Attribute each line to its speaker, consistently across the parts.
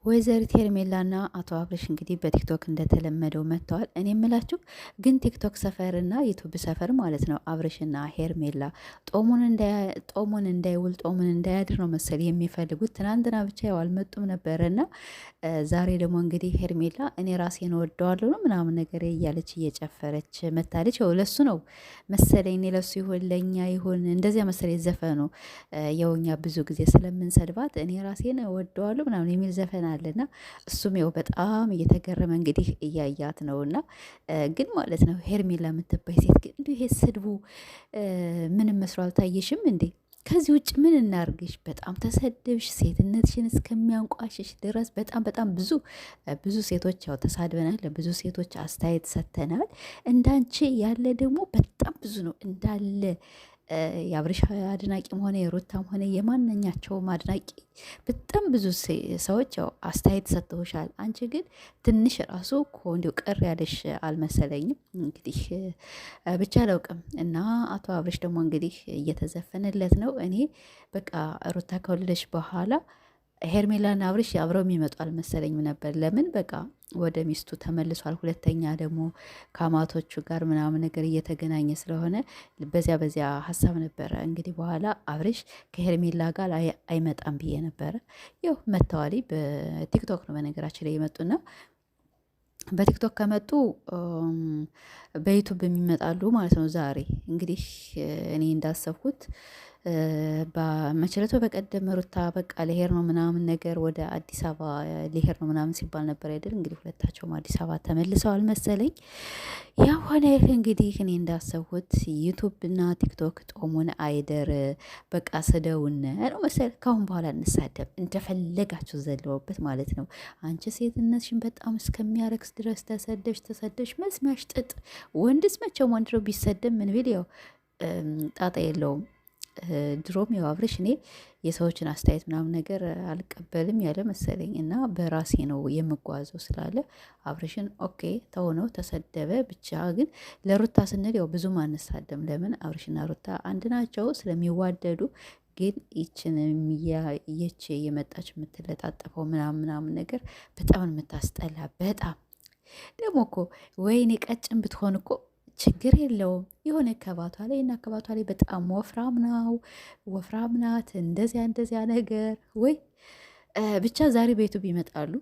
Speaker 1: ወይዘሪት ሄርሜላና አቶ አብርሽ እንግዲህ በቲክቶክ እንደተለመደው መጥተዋል። እኔ የምላችሁ ግን ቲክቶክ ሰፈርና ዩቱብ ሰፈር ማለት ነው አብርሽና ሄርሜላ ጦሙን እንዳይውል ጦሙን እንዳያድር ነው መሰል የሚፈልጉት። ትናንትና ብቻ ያው አልመጡም ነበረና ዛሬ ደግሞ እንግዲህ ሄርሜላ እኔ ራሴን እወደዋለሁ ነው ምናምን ነገር እያለች እየጨፈረች መታለች። ያው ለሱ ነው መሰለኝ፣ እኔ ለሱ ይሁን ለእኛ ይሁን እንደዚያ መሰለኝ ዘፈኑ። ያው እኛ ብዙ ጊዜ ስለምንሰድባት እኔ ራሴን እወደዋለሁ ምናምን የሚል ዘፈን አለና እሱም ያው በጣም እየተገረመ እንግዲህ እያያት ነውና፣ ግን ማለት ነው ሄርሜላ የምትባይ ሴት ግን እንዲሁ ይሄ ስድቡ ምንም መስሎ አልታየሽም እንዴ? ከዚህ ውጭ ምን እናርግሽ? በጣም ተሰደብሽ፣ ሴትነትሽን እስከሚያንቋሽሽ ድረስ በጣም በጣም ብዙ ብዙ ሴቶች ያው ተሳድበናል፣ ብዙ ሴቶች አስተያየት ሰጥተናል። እንዳንቺ ያለ ደግሞ በጣም ብዙ ነው እንዳለ የአብርሽ አድናቂም ሆነ የሩታም ሆነ የማንኛቸውም አድናቂ በጣም ብዙ ሰዎች ያው አስተያየት ሰጥተውሻል። አንቺ ግን ትንሽ ራሱ እኮ እንዲሁ ቅር ያለሽ አልመሰለኝም። እንግዲህ ብቻ አላውቅም። እና አቶ አብርሽ ደግሞ እንግዲህ እየተዘፈነለት ነው። እኔ በቃ ሩታ ከወለደች በኋላ ሄርሜላና አብርሽ አብረው የሚመጡ አልመሰለኝም ነበር። ለምን በቃ ወደ ሚስቱ ተመልሷል። ሁለተኛ ደግሞ ከአማቶቹ ጋር ምናምን ነገር እየተገናኘ ስለሆነ በዚያ በዚያ ሀሳብ ነበረ። እንግዲህ በኋላ አብርሽ ከሄርሜላ ጋር አይመጣም ብዬ ነበረ። ያው መተዋሊ በቲክቶክ ነው በነገራችን ላይ የመጡና በቲክቶክ ከመጡ በዩቱብ የሚመጣሉ ማለት ነው። ዛሬ እንግዲህ እኔ እንዳሰብኩት በመቸለቶ በቀደም ሩታ በቃ ልሄድ ነው ምናምን ነገር ወደ አዲስ አበባ ልሄድ ነው ምናምን ሲባል ነበር አይደል? እንግዲህ ሁለታቸውም አዲስ አበባ ተመልሰዋል መሰለኝ። ያ ሆነ ይህ እንግዲህ እኔ እንዳሰብኩት ዩቱብ እና ቲክቶክ ጦሙን አይደር በቃ ስደውን ነው መሰል። ካሁን በኋላ እንሳደብ እንደፈለጋችሁ ዘለውበት ማለት ነው። አንቺ ሴትነትሽን በጣም እስከሚያረክስ ድረስ ተሰደብሽ ተሰደብሽ፣ መስሚያሽ ጥጥ። ወንድስ መቼም ወንድ ነው ቢሰደብ ምን ቢል ያው ጣጣ የለውም። ድሮም ያው አብርሽ እኔ የሰዎችን አስተያየት ምናምን ነገር አልቀበልም ያለ መሰለኝ እና በራሴ ነው የምጓዘው ስላለ አብርሽን okay ተሆነው ተሰደበ። ብቻ ግን ለሩታ ስንል ያው ብዙም አንሳደም። ለምን አብርሽና ሩታ አንድ ናቸው ስለሚዋደዱ። ግን ይችን የች የመጣች የምትለጣጠፈው ምናምን ምናምን ነገር በጣም የምታስጠላ በጣም ደግሞ እኮ ወይኔ ቀጭን ብትሆን እኮ ችግር የለውም። የሆነ ከባቷ ላይ እና ከባቷ ላይ በጣም ወፍራም ነው ወፍራም ናት። እንደዚያ እንደዚያ ነገር ወይ ብቻ ዛሬ በዩቱብ ይመጣሉ።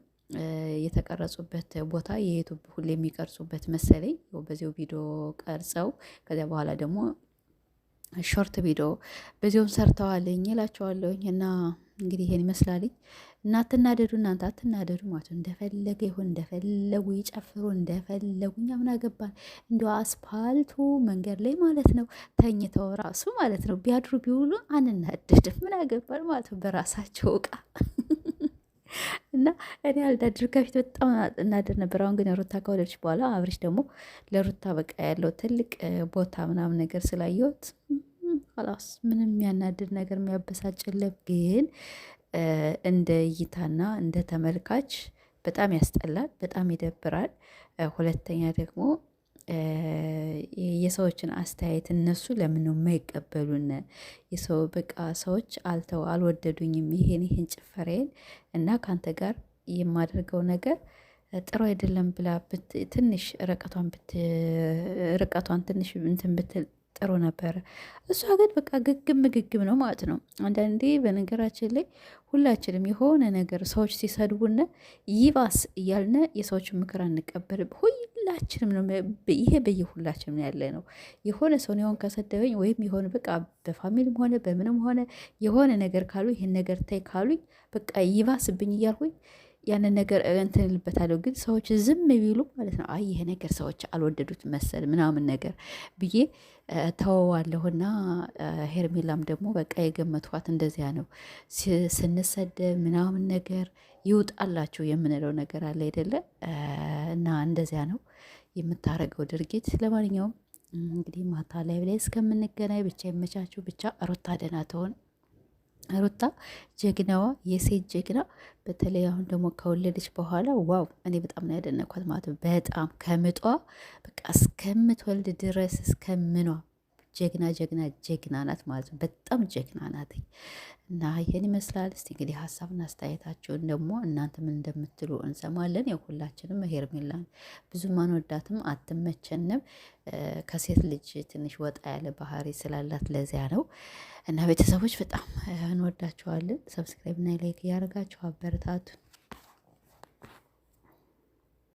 Speaker 1: የተቀረጹበት ቦታ የዩቱብ ሁሌ የሚቀርጹበት መሰለኝ። በዚው ቪዲዮ ቀርጸው ከዚያ በኋላ ደግሞ short ቪዲዮ በዚሁም ሰርተዋልኝ እላቸዋለሁኝ እና እንግዲህ ይሄን ይመስላልኝ። እና አትናደዱ፣ እናንተ አትናደዱ ማለት ነው። እንደፈለገ ይሁን፣ እንደፈለጉ ይጨፍሩ፣ እንደፈለጉ እኛ ምን አገባን? እንዲ አስፓልቱ መንገድ ላይ ማለት ነው ተኝተው ራሱ ማለት ነው ቢያድሩ ቢውሉ አንናደድም። ምን አገባን ማለት ነው በራሳቸው እቃ እና እኔ አልዳድር ከፊት በጣም እናደር ነበር። አሁን ግን ሩታ ከወለደች በኋላ አብርሽ ደግሞ ለሩታ በቃ ያለው ትልቅ ቦታ ምናምን ነገር ስላየሁት ላስ ምንም የሚያናድድ ነገር የሚያበሳጭ የለም። ግን እንደ እይታና እንደ ተመልካች በጣም ያስጠላል፣ በጣም ይደብራል። ሁለተኛ ደግሞ የሰዎችን አስተያየት እነሱ ለምን ነው የማይቀበሉን? የሰው በቃ ሰዎች አልተው አልወደዱኝም፣ ይሄን ይሄን ጭፈሬን እና ከአንተ ጋር የማደርገው ነገር ጥሩ አይደለም ብላ ትንሽ ርቀቷን ትንሽ እንትን ብትል ጥሩ ነበረ። እሷ ግን በቃ ግግም ግግም ነው ማለት ነው። አንዳንዴ በነገራችን ላይ ሁላችንም የሆነ ነገር ሰዎች ሲሰድቡን ይባስ እያልነ የሰዎችን ምክር አንቀበልም። ሁላችንም ነው ይሄ በየሁላችንም ያለ ነው። የሆነ ሰውን የሆን ከሰደበኝ ወይም የሆነ በቃ በፋሚሊም ሆነ በምንም ሆነ የሆነ ነገር ካሉ ይሄን ነገር ተይ ካሉኝ በቃ ይባስብኝ እያልኩኝ ያንን ነገር እንትን እልበታለሁ። ግን ሰዎች ዝም ቢሉ ማለት ነው አይ ይሄ ነገር ሰዎች አልወደዱት መሰል ምናምን ነገር ብዬ ተወዋለሁና ሄርሜላም ደግሞ በቃ የገመትኳት እንደዚያ ነው። ስንሰደብ ምናምን ነገር ይውጣላችሁ የምንለው ነገር አለ አይደለ? እና እንደዚያ ነው የምታረገው ድርጊት። ለማንኛውም እንግዲህ ማታ ላይ ላይ እስከምንገናኝ ብቻ ይመቻችሁ። ብቻ ሩታ ደህና ትሆን። ሩታ ጀግናዋ፣ የሴት ጀግና። በተለይ አሁን ደግሞ ከወለደች በኋላ wow፣ እኔ በጣም ነው ያደነኳት ማለት ነው። በጣም ከምጧ በቃ እስከምትወልድ ድረስ እስከምኗ ጀግና ጀግና ጀግና ናት ማለት ነው። በጣም ጀግና ናት እና ይህን ይመስላል። እስቲ እንግዲህ ሀሳብና አስተያየታችሁን ደግሞ እናንተ ምን እንደምትሉ እንሰማለን። ያው ሁላችንም ሄርሜላን ብዙም አንወዳትም፣ አትመቸንም። ከሴት ልጅ ትንሽ ወጣ ያለ ባህሪ ስላላት ለዚያ ነው። እና ቤተሰቦች በጣም እንወዳችኋለን። subscribe እና like እያደረጋችሁ አበረታቱን።